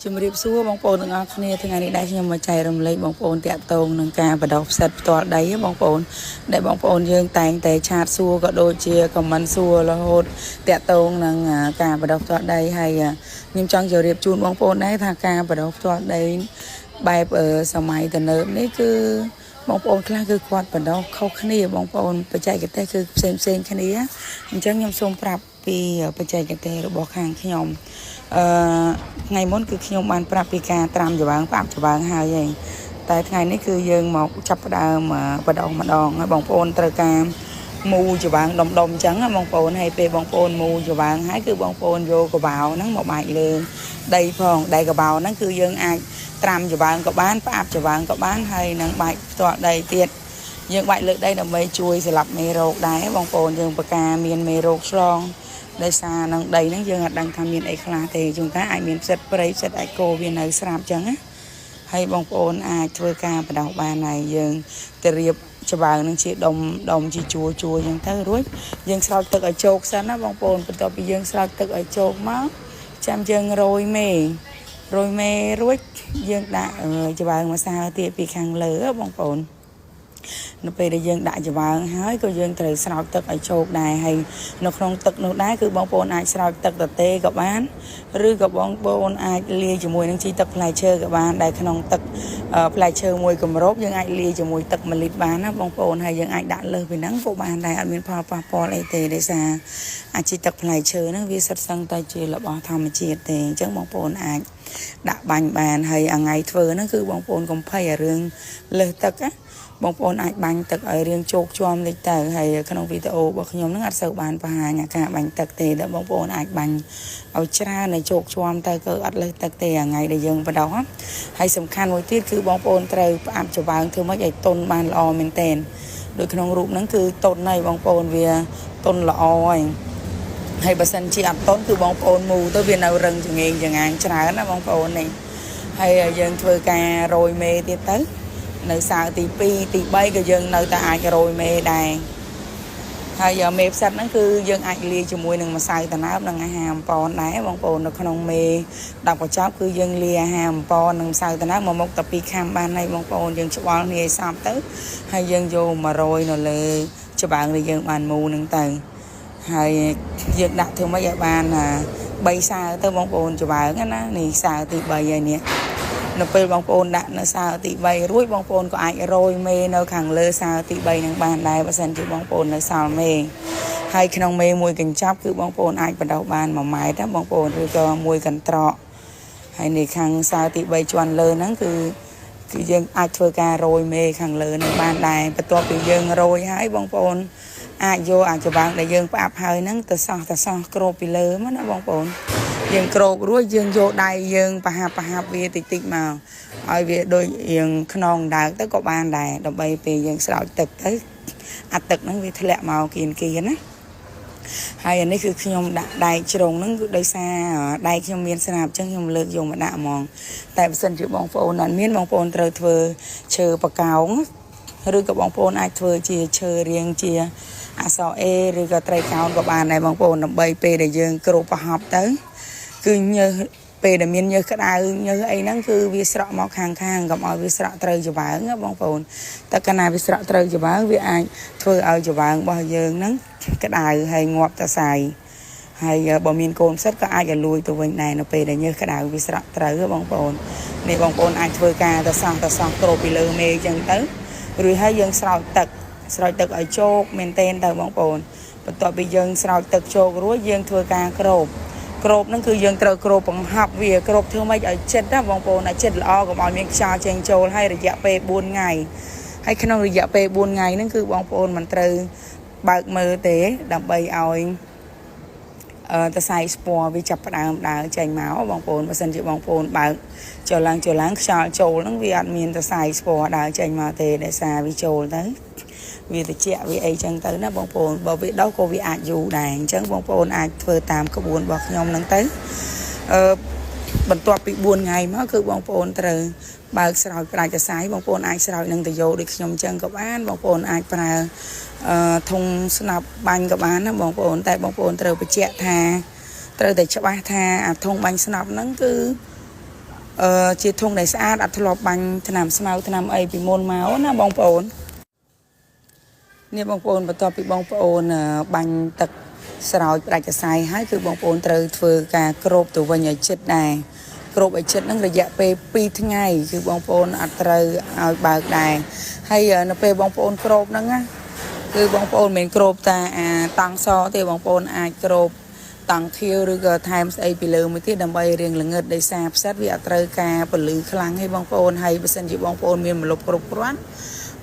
ជំរាបសួរបងប្អូនទាំងអស់គ្នាថ្ងៃនេះដែរខ្ញុំមកចែករំលែកបងប្អូនតាក់ទងនឹងការបដោះផ្សិតផ្ទាល់ដីបងប្អូនដែលបងប្អូនយើងតែងតែchat សួរក៏ដូចជា comment សួររហូតតាក់ទងនឹងការបដោះផ្ទាល់ដីហើយខ្ញុំចង់ជម្រាបជូនបងប្អូនដែរថាការបដោះផ្ទាល់ដីបែបសម័យទំនើបនេះគឺបងប្អូនខ្លះគឺគាត់បណ្ដោះខុសគ្នាបងប្អូនបច្ចេកទេសគឺផ្សេងផ្សេងគ្នាអញ្ចឹងខ្ញុំសូមប្រាប់ពីបច្ចេកទេសរបស់ខាងខ្ញុំអឺថ្ងៃមុនគឺខ្ញុំបានប្រាប់ពីការត្រាំច្បើងផ្អាប់ច្បើងហើយឯងតែថ្ងៃនេះគឺយើងមកចាប់ផ្ដើមបដោះម្ដងហើយបងប្អូនត្រូវការមូច្បើងដុំដុំអញ្ចឹងបងប្អូនហើយពេលបងប្អូនមូច្បើងហើយគឺបងប្អូនយកកបោហ្នឹងមកបាច់លើដីផងដីកបោហ្នឹងគឺយើងអាចត្រាំច្បើងក៏បានផ្អាប់ច្បើងក៏បានហើយនឹងបាច់ផ្ទាល់ដីទៀតយើងបាច់លើដីដើម្បីជួយសម្លាប់មេរោគដែរបងប្អូនយើងបកាមានមេរោគឆ្លងដោយសារនឹងដីហ្នឹងយើងអត់ដឹងថាមានអីខ្លះទេជួនកាលអាចមានផ្សិតព្រៃផ្សិតអាចគោវានៅស្រាប់ចឹងណាហើយបងប្អូនអាចធ្វើការបដោះបានហើយយើងទៅរៀបច្បើងនឹងជាដុំដុំជាជួរជួរចឹងទៅរួចយើងស្រោចទឹកឲ្យជោកសិនណាបងប្អូនបន្ទាប់ពីយើងស្រោចទឹកឲ្យជោកមកចាំយើងរោយមេរោយមេរួចយើងដាក់ច្បើងម្សៅទៀតពីខាងលើបងប្អូននៅពេលដែលយើងដាក់ច្បើងហើយក៏យើងត្រូវស្រោចទឹកឲ្យជោកដែរហើយនៅក្នុងទឹកនោះដែរគឺបងប្អូនអាចស្រោចទឹកទទេក៏បានឬក៏បងប្អូនអាចលាយជាមួយនឹងជីទឹកផ្លែឈើក៏បានដែលក្នុងទឹកផ្លែឈើមួយគម្របយើងអាចលាយជាមួយទឹក1លីត្របានណាបងប្អូនហើយយើងអាចដាក់លើសពីហ្នឹងក៏បានដែរអត់មានផលប៉ះពាល់អីទេដោយសារអាជីទឹកផ្លែឈើហ្នឹងវាសិតសឹងតែជារបស់ធម្មជាតិទេអញ្ចឹងបងប្អូនអាចដាក់បាញ់បានហើយថ្ងៃធ្វើហ្នឹងគឺបងប្អូនកុំភ័យអារឿងលើសទឹកណាបងប្អូនអាចបាញ់ទឹកឲ្យរៀងជោគជាំតិចទៅហើយក្នុងវីដេអូរបស់ខ្ញុំនឹងអត់សូវបានបង្ហាញអាការបាញ់ទឹកទេតែបងប្អូនអាចបាញ់ឲ្យច្រើនឲ្យជោគជាំទៅគឺអត់លើសទឹកទេថ្ងៃដែលយើងបដោះហើយសំខាន់មួយទៀតគឺបងប្អូនត្រូវផ្អាប់ច្បើងធ្វើម៉េចឲ្យតុនបានល្អមែនទែនដូចក្នុងរូបហ្នឹងគឺតុនហើយបងប្អូនវាតុនល្អហើយហើយបើសិនជាអត់តុនគឺបងប្អូនមូទៅវានៅរឹងចងេងចងាងច្រើនណាបងប្អូននេះហើយយើងធ្វើការរោយមេទៀតទៅនៅសៅទី2ទី3ក៏យើងនៅតែអាចរោយមេដែរហើយមេផ្សិតហ្នឹងគឺយើងអាចលាយជាមួយនឹងម្សៅតណើបនិងអាហារអំប៉នដែរបងប្អូននៅក្នុងមេ10កញ្ចប់គឺយើងលាយអាហារអំប៉ននិងម្សៅតណើបមកមុខតែ2ខាំបានហើយបងប្អូនយើងច្បល់គ្នាឲ្យសព្វទៅហើយយើងយកមករោយនៅលើច្បើងដែលយើងបានមូហ្នឹងទៅហើយយើងដាក់ធ្វើម៉េចឲ្យបាន3សើទៅបងប្អូនច្បើងណានេះសើទី3ហើយនេះនៅពេលបងប្អូនដាក់នៅសើទី3រួចបងប្អូនក៏អាចរោយមេនៅខាងលើសើទី3នឹងបានដែរបើសិនជាបងប្អូននៅសល់មេហើយក្នុងមេមួយកញ្ចប់គឺបងប្អូនអាចបណ្ដោះបាន1ម៉ែត្រណាបងប្អូនឬក៏មួយកន្ត្រកហើយនេះខាងសើទី3ជាន់លើហ្នឹងគឺយើងអាចធ្វើការរោយមេខាងលើនឹងបានដែរបន្ទាប់ពីយើងរោយហើយបងប្អូនអាចយកអាចបាងដែលយើងផ្អាប់ហើយហ្នឹងទៅសោះទៅសោះគ្របពីលើមកណាបងប្អូនយើងគ្របរួចយើងយកដៃយើងប្រហាប់ប្រហាប់វាតិចតិចមកឲ្យវាដូចរៀងខ្នងដើកទៅក៏បានដែរដើម្បីពេលយើងស្រោចទឹកទៅអាទឹកហ្នឹងវាធ្លាក់មកគៀនគៀនណាហើយអានេះគឺខ្ញុំដាក់ដែកជ្រុងហ្នឹងគឺដោយសារដែកខ្ញុំមានស្រាប់អញ្ចឹងខ្ញុំលើកយកមកដាក់ហ្មងតែបើសិនជាបងប្អូនអត់មានបងប្អូនត្រូវធ្វើឈើបកោងឬក៏បងប្អូនអាចធ្វើជាឈើរាងជាអក្សរ A ឬក៏ត្រីកោណក៏បានដែរបងប្អូនដើម្បីពេលដែលយើងគ្របប្រហប់ទៅគឺញើសពេលដែលមានញើសក្តៅញើសអីហ្នឹងគឺវាស្រក់មកខាងខាងកុំឲ្យវាស្រក់ត្រូវច្បើងណាបងប្អូនតែកាលណាវាស្រក់ត្រូវច្បើងវាអាចធ្វើឲ្យច្បើងរបស់យើងហ្នឹងក្តៅហើយងាប់តសៃហើយបើមានកូនផ្សិតក៏អាចឲ្យលួយទៅវិញដែរនៅពេលដែលញើសក្តៅវាស្រក់ត្រូវបងប្អូននេះបងប្អូនអាចធ្វើការទៅសោះទៅសោះគ្របពីលើមេអញ្ចឹងទៅឬហើយយើងស្រោចទឹកស្រោចទឹកឲ្យជោគមែនទែនទៅបងប្អូនបន្ទាប់ពីយើងស្រោចទឹកជោគរួចយើងធ្វើការគ្របគ្របហ្នឹងគឺយើងត្រូវគ្របបង្ហប់វាគ្របធ្វើម៉េចឲ្យចិត្តណាបងប្អូនឲ្យចិត្តល្អកុំឲ្យមានខ្យល់ចេញចូលហើយរយៈពេល4ថ្ងៃហើយក្នុងរយៈពេល4ថ្ងៃហ្នឹងគឺបងប្អូនមិនត្រូវបើកមើលទេដើម្បីឲ្យតសៃស្ពណ៌វាចាប់ផ្ដើមដើរចេញមកបងប្អូនបើសិនជាបងប្អូនបើកចូលឡើងចូលឡើងខ្យល់ចូលហ្នឹងវាអត់មានតសៃស្ពណ៌ដើរចេញមកទេដោយសារវាចូលទៅវាតិចវាអីចឹងទៅណាបងប្អូនបើវាដោះក៏វាអាចយូរដែរអញ្ចឹងបងប្អូនអាចធ្វើតាមក្បួនរបស់ខ្ញុំហ្នឹងទៅអឺបន្ទាប់ពី4ថ្ងៃមកគឺបងប្អូនត្រូវបើកស្រោចផ្ដាច់សរសៃបងប្អូនអាចស្រោចនឹងតយោដូចខ្ញុំចឹងក៏បានបងប្អូនអាចប្រើធុងស្នាប់បាញ់ក៏បានណាបងប្អូនតែបងប្អូនត្រូវបញ្ជាក់ថាត្រូវតែច្បាស់ថាអាធុងបាញ់ស្នប់ហ្នឹងគឺ ជាធុងដែលស្អាតអត់ធ្លាប់បាញ់ថ្នាំស្មៅថ្នាំអីពីមុនមកណាបងប្អូននេះបងប្អូនបន្ទាប់ពីបងប្អូនបាញ់ទឹកស្រោចផ្ដាច់កសៃហើយគឺបងប្អូនត្រូវធ្វើការគ្របទៅវិញឲ្យជិតដែរគ្របឲ្យជិតហ្នឹងរយៈពេល2ថ្ងៃគឺបងប្អូនអត់ត្រូវឲ្យបើកដែរហើយនៅពេលបងប្អូនគ្របហ្នឹងណាគឺបងប្អូនមិនមែនគ្របតាអាតង់សទេបងប្អូនអាចគ្របតង់ខៀវឬក៏ថែមស្អីពីលើមួយទៀតដើម្បីរៀងល្ងឹតដោយសារផ្សិតវាអត់ត្រូវការពន្លឺខ្លាំងទេបងប្អូនហើយបើសិនជាបងប្អូនមានម្លប់គ្រប់គ្រាន់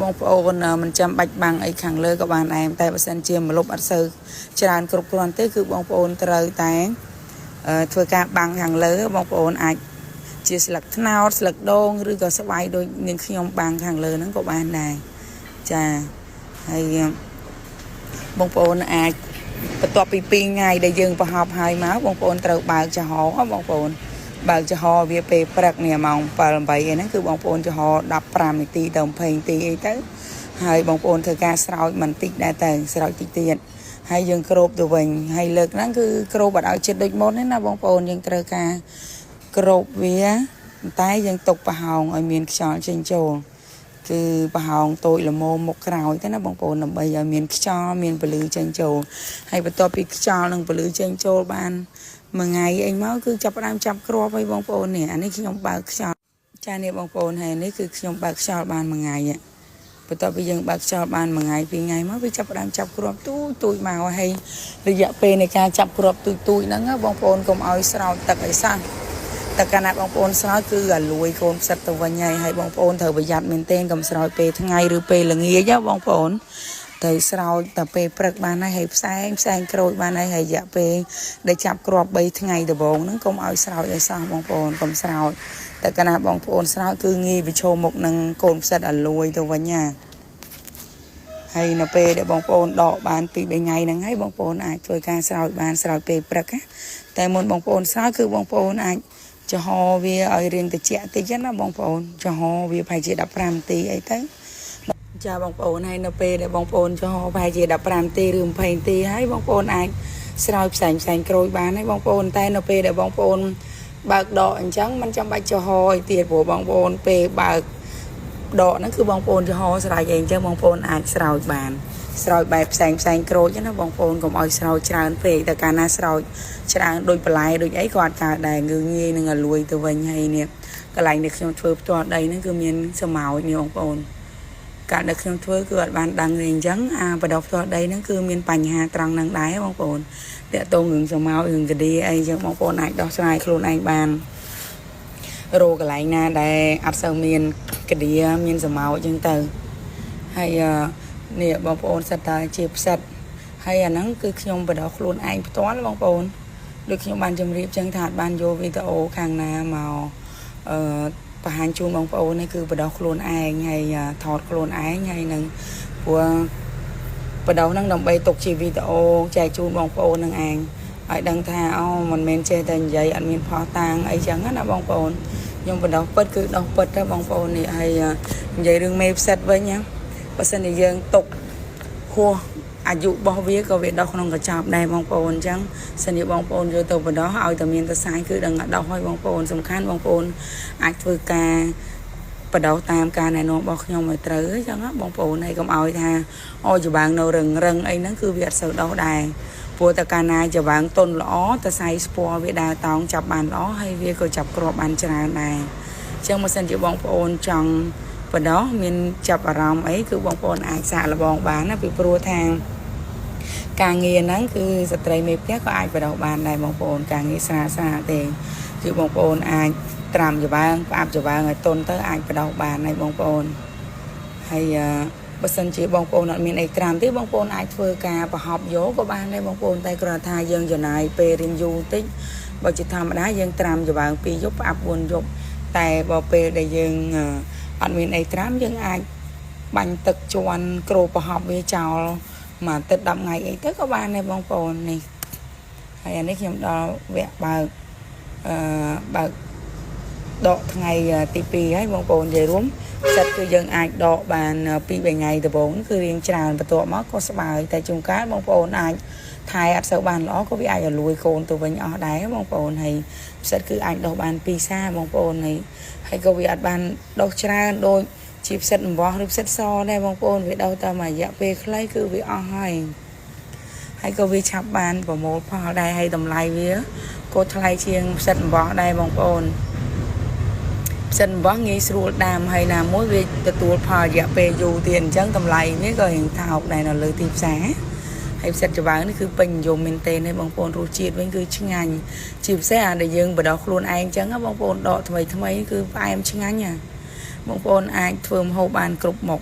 បងប្អូនមិនចាំបាច់បាំងអីខាងលើក៏បានដែរតែបើសិនជាម្លប់អត់សូវច្រើនគ្រប់គ្រាន់ទេគឺបងប្អូនត្រូវតែធ្វើការបាំងខាងលើបងប្អូនអាចជាស្លឹកត្នោតស្លឹកដូងឬក៏ស្បៃដូចនាងខ្ញុំបាំងខាងលើហ្នឹងក៏បានដែរចាហើយបងប្អូនអាចបន្ទាប់ពី2ថ្ងៃដែលយើងប្រហប់ហើយមកបងប្អូនត្រូវបើកចំហបងប្អូនបើកចំហវាពេលព្រឹកនេះម៉ោង7 8អីហ្នឹងគឺបងប្អូនចំហ15នាទីទៅ20នាទីអីទៅហើយបងប្អូនធ្វើការស្រោចមិនតិចដែរទៅស្រោចតិចទៀតហើយយើងគ្របទៅវិញហើយលើកហ្នឹងគឺគ្របអត់ឲ្យចិត្តដូចមុនទេណាបងប្អូនយើងត្រូវការគ្របវាតែយើងទុកប្រហោងឲ្យមានខ្យល់ចេញចូលគឺប្រហោងតូចល្មមមុខក្រោយទៅណាបងប្អូនដើម្បីឲ្យមានខ្យល់មានពន្លឺចេញចូលហើយបន្ទាប់ពីខ្យល់និងពន្លឺចេញចូលបានមួយថ្ងៃអីមកគឺចាប់ផ្ដើមចាប់គ្រាប់ហើយបងប្អូននេះអានេះខ្ញុំបើកខ្យល់ចានេះបងប្អូនហើយនេះគឺខ្ញុំបើកខ្យល់បានមួយថ្ងៃបន្ទាប់ពីយើងបើកខ្យល់បានមួយថ្ងៃពីរថ្ងៃមកវាចាប់ផ្ដើមចាប់គ្រាប់ទូចទូចមកហើយរយៈពេលនៃការចាប់គ្រាប់ទូចទូចហ្នឹងបងប្អូនកុំឲ្យស្រោចទឹកអីសោះតែកាលណាបងប្អូនស្រោចគឺអាលួយកូនផ្សិតទៅវិញហើយហើយបងប្អូនត្រូវប្រយ័ត្នមែនទែនកុំស្រោចពេលថ្ងៃឬពេលល្ងាចណាបងប្អូនទៅស្រោចតែពេលព្រឹកបានហើយហើយផ្សែងផ្សែងក្រូចបានហើយហើយរយៈពេលដែលចាប់គ្រាប់3ថ្ងៃដំបូងហ្នឹងកុំឲ្យស្រោចឲ្យសោះបងប្អូនកុំស្រោចតែកាលណាបងប្អូនស្រោចគឺងាយប្រឈមមុខនឹងកូនផ្សិតអាលួយទៅវិញណាហើយនៅពេលដែលបងប្អូនដកបាន2 3ថ្ងៃហ្នឹងហើយបងប្អូនអាចធ្វើការស្រោចបានស្រោចពេលព្រឹកណាតែមុនបងប្អូនស្រោចគឺបងប្អូនអាចចំហវាឲ្យរៀងត្រជាក់តិចណាបងប្អូនចំហវាប្រហែលជា15នាទីអីទៅចាបងប្អូនហើយនៅពេលដែលបងប្អូនចំហប្រហែលជា15នាទីឬ20នាទីហើយបងប្អូនអាចស្រោចផ្សែងផ្សែងក្រូចបានហើយបងប្អូនតែនៅពេលដែលបងប្អូនបើកដកអញ្ចឹងមិនចាំបាច់ចំហអីទៀតព្រោះបងប្អូនពេលបើកដកហ្នឹងគឺបងប្អូនចំហស្រោចអីអញ្ចឹងបងប្អូនអាចស្រោចបានស្រោចបែបផ្សែងផ្សែងក្រូចណាបងប្អូនកុំឲ្យស្រោចច្រើនពេកតែកាលណាស្រោចច្រើនដូចបន្លែដូចអីក៏អត់កើតដែរងើងាយនឹងឲ្យលួយទៅវិញហើយនេះកន្លែងដែលខ្ញុំធ្វើផ្ទាល់ដីហ្នឹងគឺមានសម្ោចនេះបងប្អូនកាលដែលខ្ញុំធ្វើគឺអត់បានដឹងទេអញ្ចឹងអាបដោះផ្ទាល់ដីហ្នឹងគឺមានបញ្ហាត្រង់ហ្នឹងដែរបងប្អូនតាក់ទងរឿងសម្ោចរឿងកឌីអីអញ្ចឹងបងប្អូនអាចដោះស្រាយខ្លួនឯងបានរកកន្លែងណាដែលអត់សូវមានកឌីមានសម្ោចអញ្ចឹងទៅហើយនេះបងប្អូនសិតតែជាផ្សិតហើយអាហ្នឹងគឺខ្ញុំបដោះខ្លួនឯងផ្ទាល់បងប្អូនដូចខ្ញុំបានជម្រាបចឹងថាអត់បានយកវីដេអូខាងណាមកអឺបង្ហាញជូនបងប្អូននេះគឺបដោះខ្លួនឯងហើយថតខ្លួនឯងហើយនឹងព្រោះបដោះហ្នឹងដើម្បីទុកជាវីដេអូចែកជូនបងប្អូននឹងឯងឲ្យដឹងថាអូមិនមែនចេះតែនិយាយអត់មានផុសតាងអីចឹងណាបងប្អូនខ្ញុំបដោះពិតគឺដោះពិតទៅបងប្អូននេះហើយនិយាយរឿងមេផ្សិតវិញណាបើសិនជាយើងទុកហួសអាយុរបស់វាក៏វាដោះក្នុងកញ្ចប់ដែរបងប្អូនអញ្ចឹងសិនជាបងប្អូនយកទៅបដោះឲ្យតែមានតសៃគឺដឹងដោះឲ្យបងប្អូនសំខាន់បងប្អូនអាចធ្វើការបដោះតាមការណែនាំរបស់ខ្ញុំឲ្យត្រូវអញ្ចឹងណាបងប្អូនហើយកុំឲ្យថាអូច្បាងនៅរឹងរឹងអីហ្នឹងគឺវាអត់សូវដោះដែរព្រោះតែកាលណាច្បាងតុនល្អតសៃស្ពណ៌វាដើរតោងចាប់បានល្អហើយវាក៏ចាប់គ្រាប់បានច្រើនដែរអញ្ចឹងបើសិនជាបងប្អូនចង់បដោះមានចាប់អារម្មណ៍អីគឺបងប្អូនអាចសាកល្បងបានណាពីព្រោះថាការងារហ្នឹងគឺស្ត្រីមេផ្ទះក៏អាចបដោះបានដែរបងប្អូនការងារស្រាលស្រាលទេគឺបងប្អូនអាចត្រាំច្បាងផ្អាប់ច្បាងឲ្យតុនទៅអាចបដោះបានហើយបងប្អូនហើយបើសិនជាបងប្អូនអត់មានអីត្រាំទេបងប្អូនអាចធ្វើការប្រហប់យកក៏បានដែរបងប្អូនតែគ្រាន់ថាយើងចំណាយពេលរៀនយូរតិចបើជាធម្មតាយើងត្រាំច្បាង2យប់ផ្អាប់4យប់តែបើពេលដែលយើងអត់មានអីត្រាំយើងអាចបាញ់ទឹកជន់គ្របប្រហប់វាចោលមួយអាទិត្យ10ថ្ងៃអីទៅក៏បានដែរបងប្អូននេះហើយអានេះខ្ញុំដល់វគ្គបើកអឺបើកដកថ្ងៃទី2ហើយបងប្អូននិយាយរួម ផ្សិតគឺយើងអាចដកបាន2 3ថ្ងៃដំបូងគឺរៀងច្រើនបន្ទាប់មកក៏ស្បើយតែជួនកាលបងប្អូនអាចថែអត់សូវបានល្អក៏វាអាចរលួយកូនទៅវិញអស់ដែរបងប្អូនហើយផ្សិតគឺអាចដុះបាន2សាបងប្អូនហើយហើយក៏វាអត់បានដុះច្រើនដូចជាផ្សិតអំបោះឬផ្សិតសដែរបងប្អូនវាដុះតែមួយរយៈពេលខ្លីគឺវាអស់ហើយហើយក៏វាឆាប់បានប្រមូលផលដែរហើយតម្លៃវាក៏ថ្លៃជាងផ្សិតអំបោះដែរបងប្អូនផ្សិតអំបោះងាយស្រួលដាំហើយណាមួយវាទទួលផលរយៈពេលយូរទៀតអញ្ចឹងតម្លៃវាក៏រៀងថោកដែរនៅលើទីផ្សារហើយផ្សិតច្បើងនេះគឺពេញនិយមមែនទែនហើយបងប្អូនរសជាតិវិញគឺឆ្ងាញ់ជាពិសេសអាដែលយើងបដោះខ្លួនឯងអញ្ចឹងបងប្អូនដកថ្មីថ្មីគឺផ្អែមឆ្ងាញ់ណាបងប្អូនអាចធ្វើម្ហូបបានគ្រប់មុខ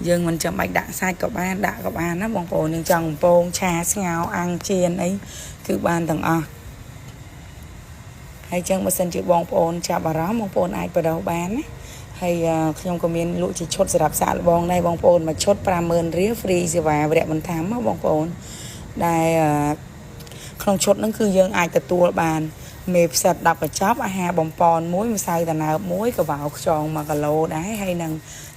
យើងមិនចាំបាច់ដាក់សាច់ក៏បានដាក់ក៏បានណាបងប្អូនយើងចង់បំពងឆាស្ងោរអាំងចៀនអីគឺបានទាំងអស់ហើយចឹងបើសិនជាបងប្អូនចាប់អារម្មណ៍បងប្អូនអាចបដោះបានណាហើយខ្ញុំក៏មានលក់ជាឈុតសម្រាប់សាកល្បងដែរបងប្អូនមួយឈុត50000រៀល free សេវាវរៈបន្ថែមណាបងប្អូនដែលក្នុងឈុតហ្នឹងគឺយើងអាចទទួលបានមេផ្សិត10កញ្ចប់អាហារបំពន់មួយម្សៅដំណើបមួយកវ៉ៅខ្យង1គីឡូដែរហើយនឹង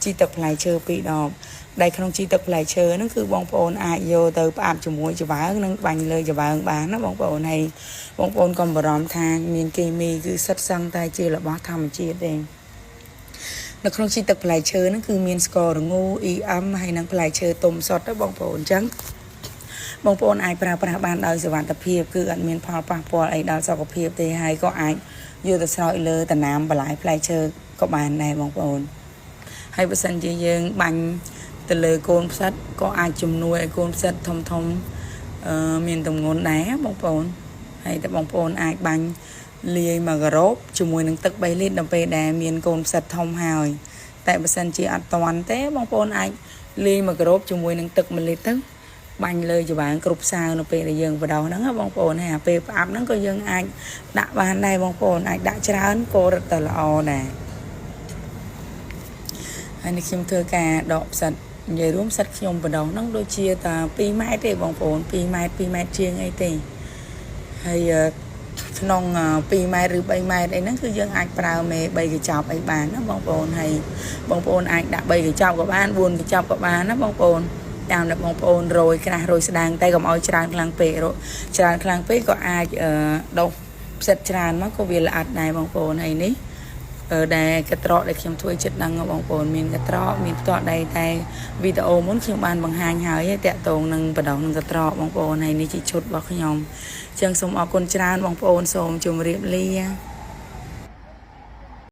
ជីទឹកផ្លែឈើ2ដបដែលក្នុងជីទឹកផ្លែឈើហ្នឹងគឺបងប្អូនអាចយកទៅផ្អាប់ជាមួយច្បើងនិងបាញ់លើច្បើងបានណាបងប្អូនហើយបងប្អូនកុំបារម្ភថាមានគីមីគឺសិតសឹងតែជារបស់ធម្មជាតិទេនៅក្នុងជីទឹកផ្លែឈើហ្នឹងគឺមានស្ករងូ EM ហើយនិងផ្លែឈើទុំសុទ្ធទៅបងប្អូនអញ្ចឹងបងប្អូនអាចប្រើប្រាស់បានដោយសុវត្ថិភាពគឺអត់មានផលប៉ះពាល់អីដល់សុខភាពទេហើយក៏អាចយកទៅស្រោចលើដំណាំបន្លែផ្លែឈើក៏បានដែរបងប្អូនហើយបើសិនជាយើងបាញ់ទៅលើកូនផ្សិតក៏អាចជំនួយឲ្យកូនផ្សិតធំធំអឺមានទម្ងន់ដែរបងប្អូនហើយតែបងប្អូនអាចបាញ់លាយមកការ៉ូបជាមួយនឹងទឹក3លីត្រដល់ពេលដែលមានកូនផ្សិតធំហើយតែបើសិនជាអត់តាន់ទេបងប្អូនអាចលាយមកការ៉ូបជាមួយនឹងទឹក1លីត្រទៅបាញ់លើច្បើងគ្រប់សាវនៅពេលដែលយើងបដោះហ្នឹងបងប្អូនហើយអាពេលផ្អាប់ហ្នឹងក៏យើងអាចដាក់បានដែរបងប្អូនអាចដាក់ច្រើនក៏រឹតតែល្អដែរហើយនេះខ្ញុំធ្វើការដកផ្សិតនិយាយរួមផ្សិតខ្ញុំបដោះហ្នឹងដូចជាតា2ម៉ែត្រទេបងប្អូន2ម៉ែត្រ2ម៉ែត្រជាងអីទេហើយក្នុង2ម៉ែត្រឬ3ម៉ែត្រអីហ្នឹងគឺយើងអាចប្រើមេ3កញ្ចប់អីបានណាបងប្អូនហើយបងប្អូនអាចដាក់3កញ្ចប់ក៏បាន4កញ្ចប់ក៏បានណាបងប្អូនតាមដែលបងប្អូនរយក្រាស់រយស្ដាងតែកុំឲ្យច្រើនខ្លាំងពេករច្រើនខ្លាំងពេកក៏អាចដុះផ្សិតច្រើនមកក៏វាល្អិតដែរបងប្អូនហើយនេះដែលកត្រកដែលខ្ញុំធ្វើចិត្តដឹងបងប្អូនមានកត្រកមានផ្ទាល់ដីតែវីដេអូមុនខ្ញុំបានបង្ហាញហើយតាក់ទងនឹងបដងនឹងកត្រកបងប្អូនហើយនេះជាឈុតរបស់ខ្ញុំអញ្ចឹងសូមអរគុណច្រើនបងប្អូនសូមជម្រាបលា។